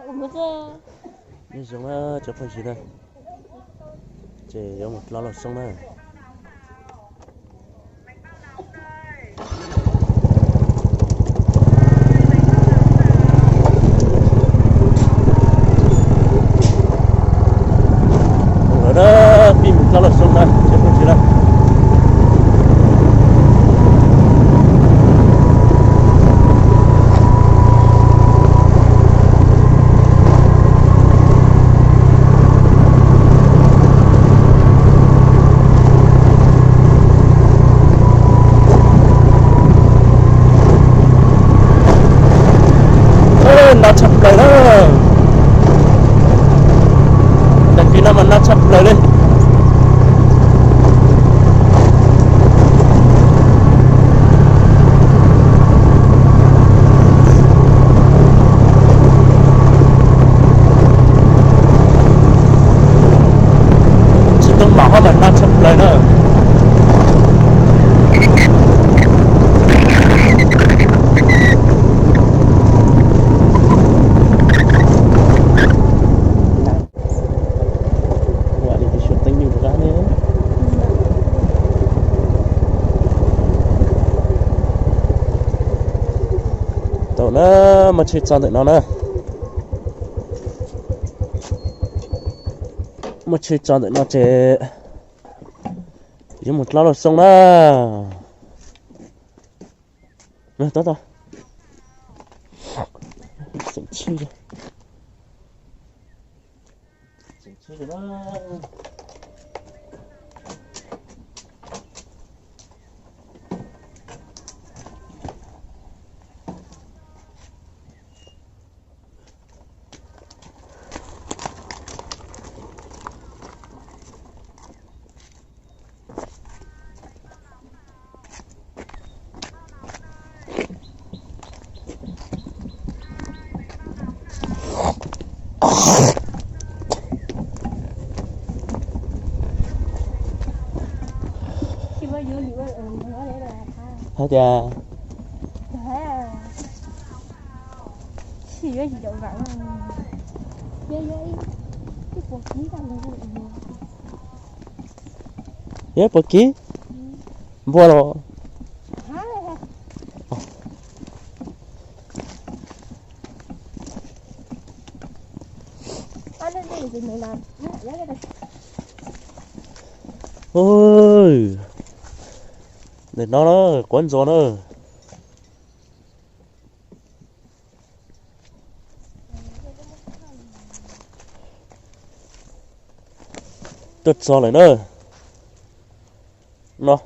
Nyob zoo na cov phooj ywg na, ces yuav mus dlo lauj xyoob na. Lawm na, pib mus dlo lauj xyoob na cov phooj ywg na. Nag tshaj plaws na, tag kis no mas nag tshaj plaws li. Tsis tau mam hab mas nag tshaj plaws na. Tau na, muaj tsheb txog ntawm no na. Muaj tsheb txog ntawm no ces yuav mus dlo lauj xyoob na. Tab tab, xeem tsheb, xeem tsheb na. Hais tias, yog puas kib npua los? Ntawm no na, quav ntxos na. Tuaj txog lawm na. No,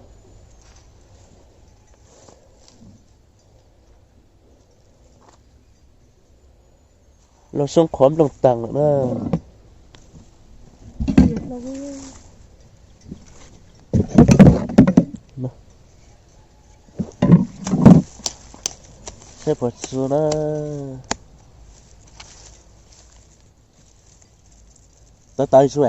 lauj xyoob qhuav nplooj taag lawm na. Saib puas txog na. Tawv tawv xwb.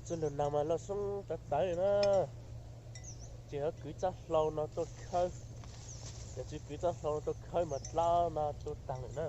Txoj lug no mas lauj xyoob tawv tawv na, ces yuav kwv txoj hlau no tuaj khawb, yog tsis kwv txoj hlau no tuaj khawb mas dlab no tuaj taag lawm na.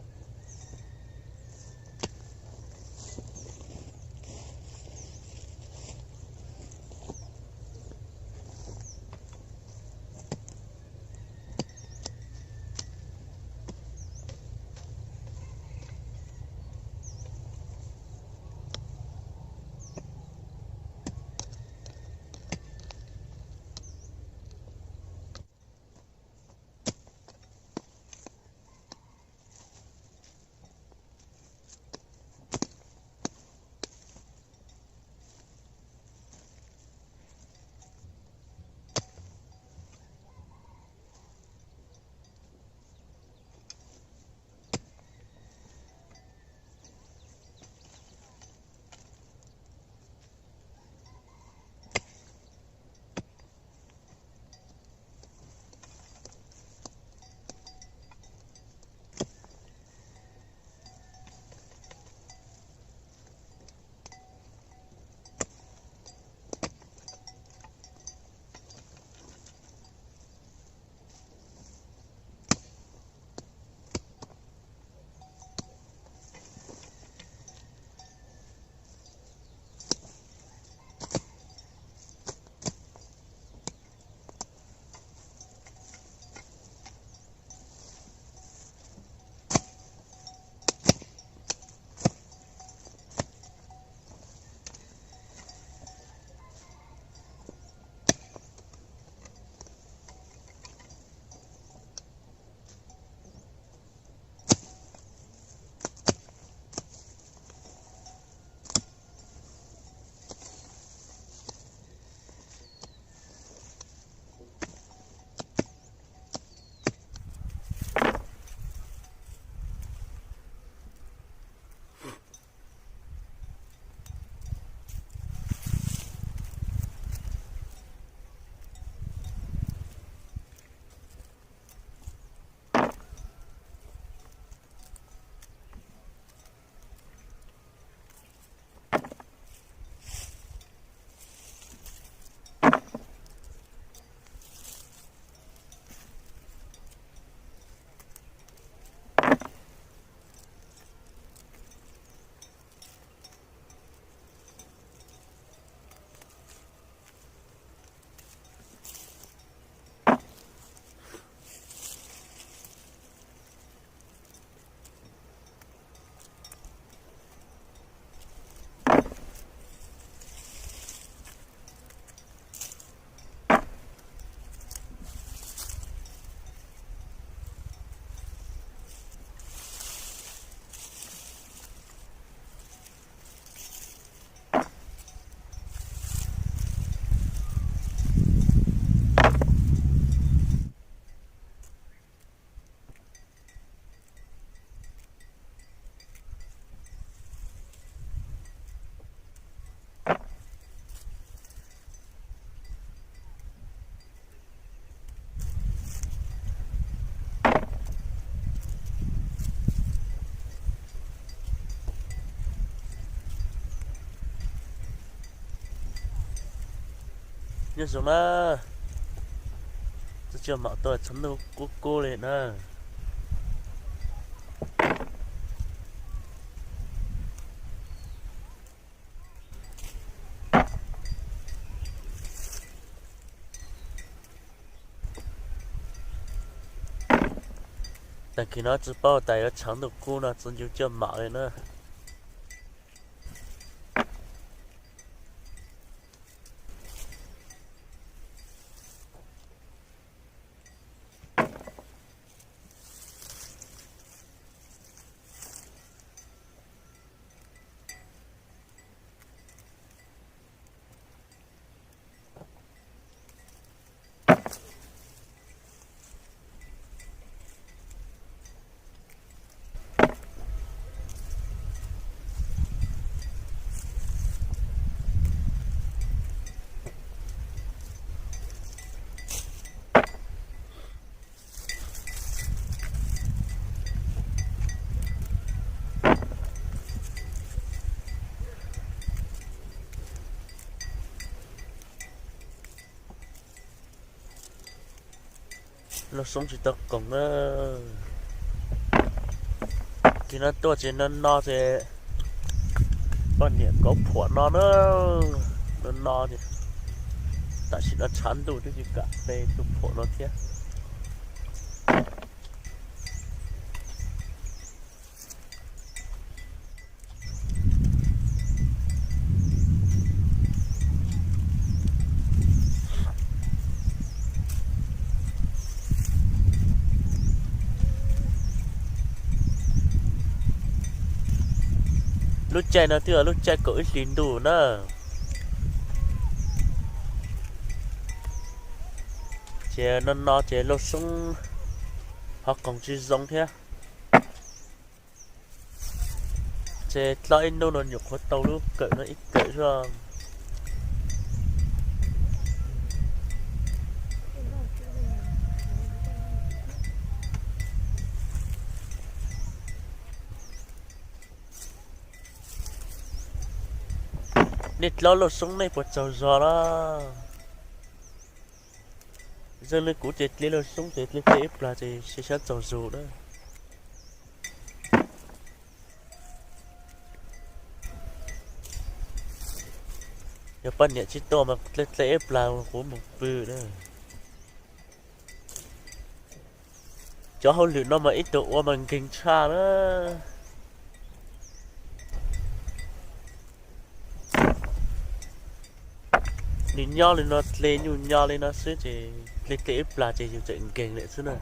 Nyob zoo na, tub coj mam tuaj tshav ntuj kub kub li na. Tag kis no tsis paub tas yuav tshav ntuj kub no txog ncu coj mam li na. Lub xoob tsis tau qoos na. Kis no tuaj ces no no ces poj niam kauv phuam no na, no no ces tam sim no tshav ntuj twb tsis kam pe tus phuam no thiab. Lub caij no twb yog lub caij kaum ib hlis ntuj na. Ces no no ces lauj xoob ho qoos tsis zoo thiab. Ces dlhau ib hnub no nyuam qhuav tau lub kawm no ib kawm xwb. Nej dlab lauj xoob nej puas tsaug zog los? Zoo li kuv ces dleb lauj xoob ces dleb dleb ib plag ces sab sab tsaug zog na. Yog poj niam tsis tuaj mas dleb dleb ib plag kuv mus pw na. Cov hauj lwm no mas ib tug ua mas nkeeg tshaj na. Nws nyob li no dle nyuj nyo li no xwb ces dle dle ib plag ces yus tseem nkeeg lawm xwb na.